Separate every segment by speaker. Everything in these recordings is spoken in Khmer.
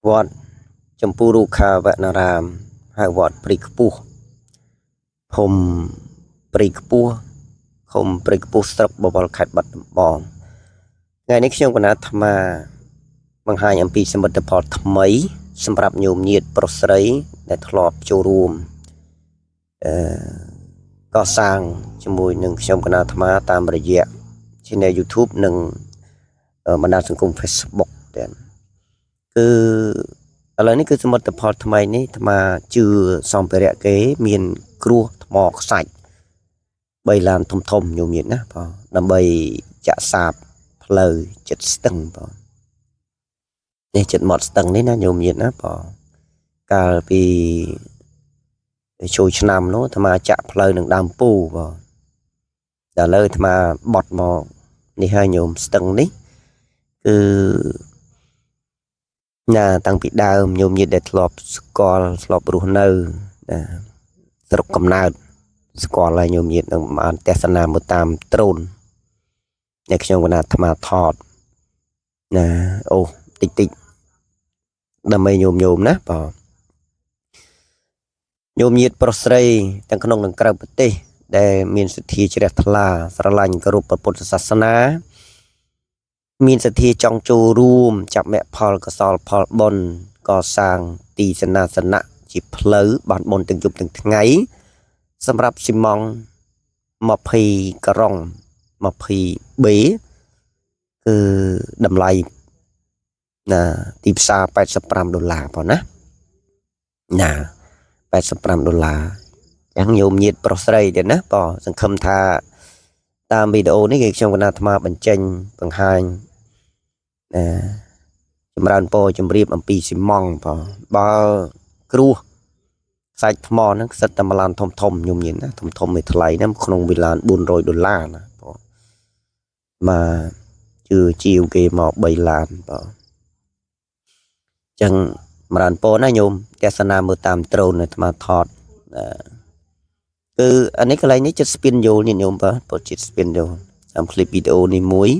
Speaker 1: វត្តចម្ពូរុក្ខាវនារាមហៅវត្តព្រៃខ្ពស់ភូមិព្រៃខ្ពស់ឃុំព្រៃខ្ពស់ស្រុកបវរខេត្តបាត់ដំបងថ្ងៃនេះខ្ញុំកណាអាត្មាបង្ហាញអំពីសមិទ្ធផលថ្មី សម្រាប់ញោមញាតប្រុសស្រី ដែលធ្លាប់ចូលរួមអឺកសាងជាមួយនឹងខ្ញុំកណាអាត្មាតាមរយៈ Channel YouTube និងបណ្ដាញសង្គម Facebook ទាំងគឺឥឡូវនេះគឺសមិទ្ធផលថ្មីនេះអាត្មាជឿសម្ភារៈគេ មានគ្រោះថ្មខ្សាច់3ឡានធំធំញោមញាតណាបងដើម្បីចាក់សាបផ្លូវចិត្តស្ទឹងបងនេះចិត្តមាត់ស្ទឹងនេះណាញោមញាតណាបងកាលពីចូលឆ្នាំនោះអាត្មាចាក់ផ្លូវនឹងដើមពូបងដល់ឥឡូវអាត្មាបត់មកនេះហើយញោមស្ទឹងនេះគឺណាតាំងពីដើមញោមញាតដែលធ្លាប់ស្គាល់ធ្លាប់រស់នៅណាស្រុកកំណើតស្គាល់ហើយញោមញាតនឹងបានទស្សនាមកតាមត្រូនដែលខ្ញុំកណាអាត្មាថតណាអូតិចតិចដើម្បីញោមញោមណាបងញោមញាតប្រុសស្រីទាំងក្នុងនិងក្រៅប្រទេស ដែលមានសទ្ធាជ្រះថ្លាស្រឡាញ់គោរពព្រះពុទ្ធសាសនា មានសទ្ធាចង់ចូលរួមចាប់មគ្គផលកុសលផលបុណ្យកសាងទីសនាសនៈជាផ្លូវបានបុណ្យទាំងយប់ទាំងថ្ងៃ សម្រាប់ស៊ីម៉ង់20ក្រុង 20B គឺតម្លៃណាទីផ្សារ85ដុល្លារប៉ុណ្ណាណា85ដុល្លារយ៉ាងញោមញាតប្រុសស្រីទៀតណាបងសង្ឃឹមថាតាមវីដេអូនេះគេខ្ញុំកណាអាត្មាបញ្ចេញបង្ហាញណាចម្រើនពរជម្រាបអំពីស៊ីម៉ង់បងបើគ្រោះខ្សាច់ថ្មហ្នឹងសិតតែមួយឡានធំធំញោមញាតណាធំធំមួយថ្លៃណាក្នុងវិឡាន400ដុល្លារណាបងមកជឿជាវគេមក3ឡានបងចឹងចម្រើនពរណាញោមទស្សនាមើលតាមត្រូនអាត្មាថតគឺអានេះកន្លែងនេះចិត្តស្ពានយោលញាតិញោមបាទពោចិត្តស្ពានយោលតាមคลิปវីដេអូនេះមួយ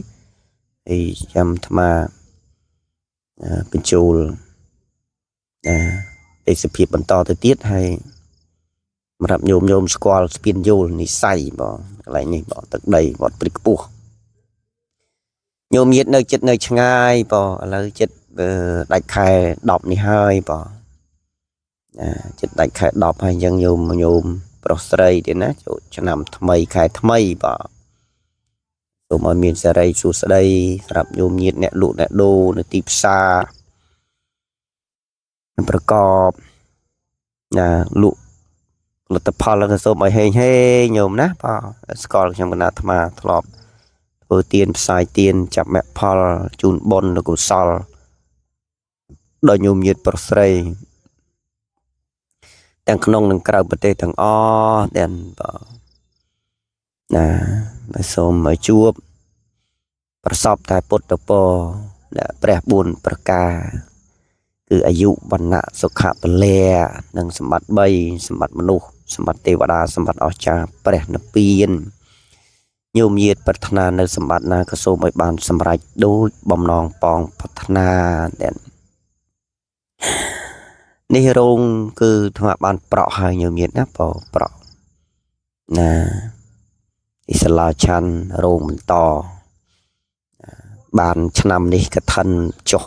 Speaker 1: ហើយចាំអាត្មាបញ្ចូលណាទេសភាពបន្តទៅទៀតហើយសម្រាប់ញោមញោមស្គាល់ស្ពានយោលនិស័យបងកន្លែងនេះបងទឹកដីវត្តព្រៃខ្ពស់ញោមញាតនៅចិត្តនៅឆ្ងាយបងឥឡូវចិត្តដាច់ខែ10នេះហើយបងណាចិត្តដាច់ខែ10ហើយអញ្ចឹងញោមញោមប្រុសស្រីទៀតណាចូលឆ្នាំថ្មីខែថ្មីបងសូមឲ្យមានសេរីសួស្តីសម្រាប់ញោមញាតអ្នកលក់អ្នកដូរនៅទីផ្សារប្រកបណាលក់ផលិតផលក៏សូមឲ្យហេងហេងញោមណាបងស្គាល់ខ្ញុំកណាអាត្មាធ្លាប់ធ្វើទៀនផ្សាយទៀនចាប់មគ្គផលជូនបុណ្យកុសលដល់ញោមញាតប្រុសស្រីទាំងក្នុងនិងក្រៅប្រទេសទាំងអស់ទាំងបងណាសូមឲ្យជួបប្រសពតែពុទ្ធពរព្រះ4ប្រការគឺអាយុវណ្ណៈសុខៈពលៈនិងសម្បត្តិ3សម្បត្តិមនុស្សសម្បត្តិទេវតាសម្បត្តិអស្ចារ្យព្រះនិព្វានញោមញាតប្រាថ្នានៅសម្បត្តិណាក៏សូមឲ្យបានសម្រេចដូចបំណងប៉ងប្រាថ្នាដែលនេះរោងគឺអាត្មាបានប្រក់ហើយញោមញាតណាបងប្រក់ណាអ៊ីស្លាឆាន់រោងបន្តបានឆ្នាំនេះកឋិនចុះ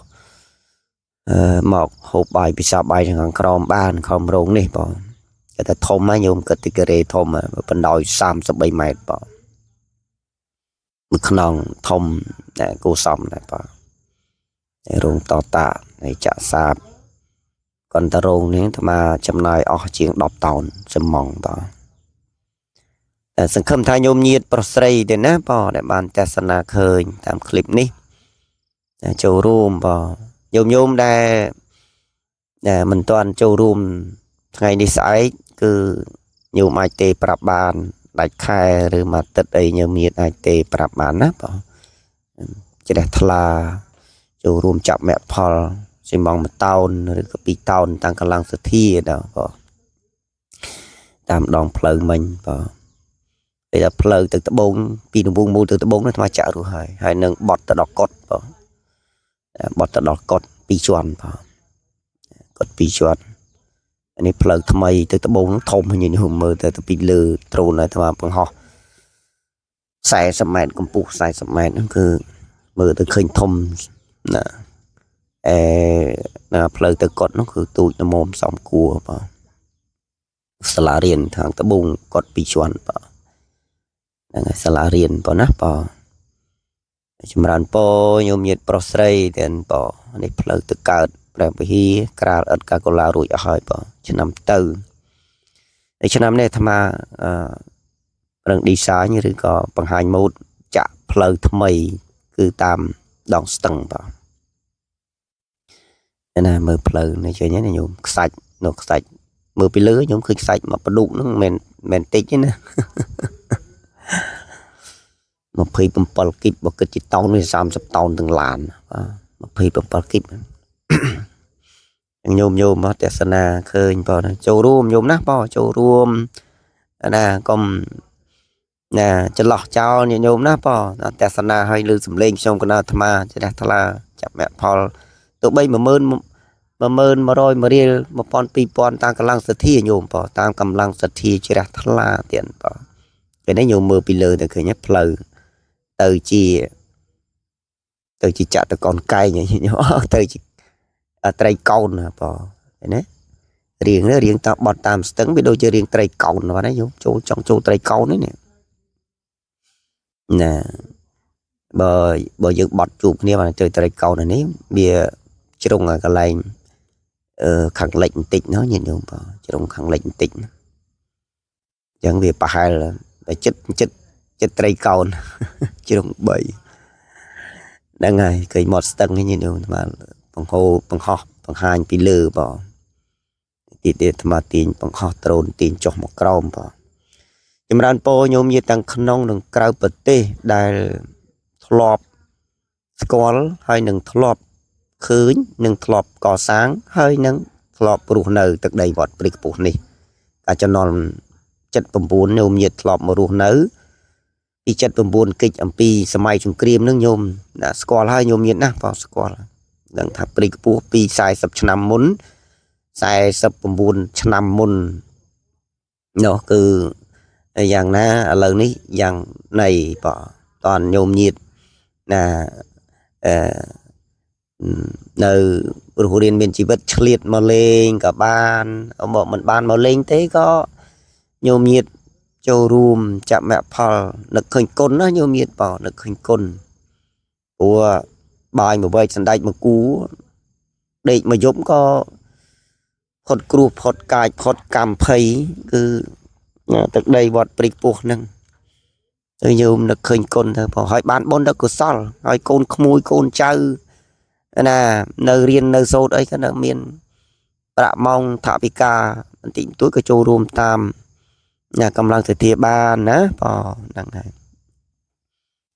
Speaker 1: មកហូបបាយពិសាបាយខាងក្រោមបានក្រោមរោងនេះបងគេថាធំណាញោមគិតទីការ៉េធំបណ្ដោយ33ម៉ែត្របងមួយខ្នងធំតែគូសំដែរបងរោងតតានៃចាក់សាបកន្តរោងនេះអាត្មាចំណាយអស់ជាង10តោនសំងបងតែសង្ឃឹមថាញោមញាតប្រុសស្រីទេណាបងដែលបានទស្សនាឃើញតាមคลิปនេះចូលរួមបងញោមញោមដែលមិនទាន់ចូលរួមថ្ងៃនេះស្អែកគឺញោមអាចទេប្រាប់បានដាច់ខែឬមួយអាទិត្យអីញោមញាតអាចទេប្រាប់បានណាបងជ្រះថ្លាចូលរួមចាប់មគ្គផលស៊ីម៉ង1តោនឬក៏2តោនតាមកម្លាំងសទ្ធាដល់បងតាមដងផ្លូវមិញបងពេលថាផ្លូវទៅត្បូងពីរង្វង់មូលទៅត្បូងនោះអាត្មាចាក់រួចហើយហើយនឹងបត់ទៅដល់កុដបងបត់ទៅដល់កុដ2ជាន់បង កុដិពីរជាន់នេះផ្លូវថ្មីទៅត្បូងធំញញោមមើលទៅទៅពីលើត្រូនអាត្មាបង្ហោះ40ម៉ែត្រកម្ពស់40ម៉ែត្រហ្នឹងគឺមើលទៅឃើញធំណាអេណាផ្លូវទៅកុដិនោះគឺទូចល្មមសំគួរបាទសាលារៀនខាងត្បូងកុដិពីរជាន់បាទហ្នឹងហើយសាលារៀនប៉ុណ្ណាបាទចម្រើនពរញោមញាតប្រុសស្រីទាំងបាទនេះផ្លូវទៅកើតព្រះវិហារក្រាលឥដ្ឋកាកូឡារួចអស់ហើយបាទឆ្នាំទៅហើយឆ្នាំនេះអាត្មាអឺប្រឹង design ឬក៏បង្ហាញម៉ូដចាក់ផ្លូវថ្មីគឺតាមដងស្ទឹងបាទណាមើលផ្លូវនេះឃើញទេញោមខ្សាច់នោះខ្សាច់មើលពីលើញោមឃើញខ្សាច់មកបដុកហ្នឹងមិនមែនតិចទេណា27គីបបើគិតជាតោនវា30តោនទាំងឡានបាទ27គីបញោមញោមមកទស្សនាឃើញបងចូលរួមញោមណាបងចូលរួមណាកុំណាចន្លោះចោលញាតិញោមណាបងទស្សនាឲ្យលើសំឡេងខ្ញុំកណាអាត្មាជ្រះថ្លាចាប់មគ្គផលទោះបី10000 100,100រៀល1000 2000តាមកម្លាំងសទ្ធាញោមបងតាមកម្លាំងសទ្ធាជ្រះថ្លាទៀតបងពេលនេះញោមមើលពីលើទៅឃើញផ្លូវទៅជាចតុកោណកែងទៅជាត្រីកោណបងឃើញទេរៀងនេះរៀងតបត់តាមស្ទឹងវាដូចជារៀងត្រីកោណបាទណាញោមចូលចង់ចូលត្រីកោណនេះណាបើយើងបត់ជួបគ្នាបាទទៅត្រីកោណនេះវាជ្រុងកន្លែងខាងលិចបន្តិចណោះញាតិញោមបាទជ្រុងខាងលិចបន្តិចអញ្ចឹងវាប្រហែលតែចិត្តចិត្តចិត្តត្រីកោណជ្រុង3ហ្នឹងហើយឃើញមាត់ស្ទឹងនេះញាតិញោមបាទបង្ហូរបង្ហោះបង្ហាញពីលើបាទទៀតទៀតអាត្មាទាញបង្ហោះត្រូនទាញចុះមកក្រោមបាទចម្រើនពរញោមញាតិទាំងក្នុងនិងក្រៅប្រទេសដែលធ្លាប់ស្គាល់ហើយនឹងធ្លាប់ឃើញនិងធ្លាប់កសាងហើយនឹងធ្លាប់រស់នៅទឹកដីវត្តព្រៃខ្ពស់នេះកាលជំនាន់79ញោមញាតិធ្លាប់មករស់នៅពី79កិច្ចអំពីសម័យសង្គ្រាមនឹងញោមណាស្គាល់ហើយញោមញាតិណាបងស្គាល់ដឹងថាព្រៃខ្ពស់ពី40ឆ្នាំមុន49ឆ្នាំមុននោះគឺយ៉ាងណាឥឡូវនេះយ៉ាងណីបងតនញោមញាតិណាអឺនៅរស់រៀនមានជីវិតឆ្លៀតមកលេងក៏បានមកមិនបានមកលេងទេក៏ញោមញាតិចូលរួមចាប់មគ្គផលនឹកឃើញគុណណាញោមញាតិបងនឹកឃើញគុណព្រោះបាយមួយវែកសណ្ដែកមួយគូដេកមួយយប់ក៏ផុតគ្រោះផុតកាចផុតកម្មភ័យគឺទឹកដីវត្តព្រៃខ្ពស់ហ្នឹងទៅញោមនឹកឃើញគុណទៅបងហើយបានបុណ្យដល់កុសលហើយកូនក្មួយកូនចៅណានៅរៀននៅសូត្រអីក៏នៅមានប្រាក់ម៉ោងថវិកាបន្តិចបន្តួចក៏ចូលរួមតាមណាកម្លាំងសទ្ធាបានណាបងហ្នឹងហើយ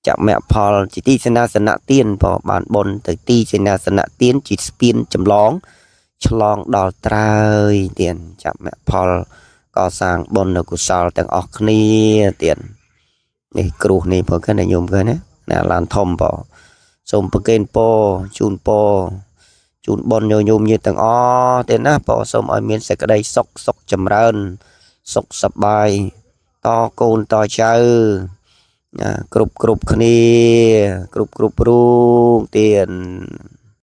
Speaker 1: ចាប់មគ្គផលជាទីសេនាសនៈទានបងបានបុណ្យទៅទីសេនាសនៈទានជាស្ពានចម្លងឆ្លងដល់ត្រើយទានចាប់មគ្គផលកសាងបុណ្យកុសលទាំងអស់គ្នាទាននេះគ្រោះនេះព្រោះគេញោមគេណាណាឡានធំបងសូមប្រគេនពរជូនពរជូនបុណ្យញោមញាតិទាំងអស់ទេណាបងសូមឲ្យមានសេចក្តីសុខសុខចម្រើនសុខសប្បាយតកូនតចៅណាគ្រប់គ្រប់គ្នាគ្រប់គ្រប់រូបទាន។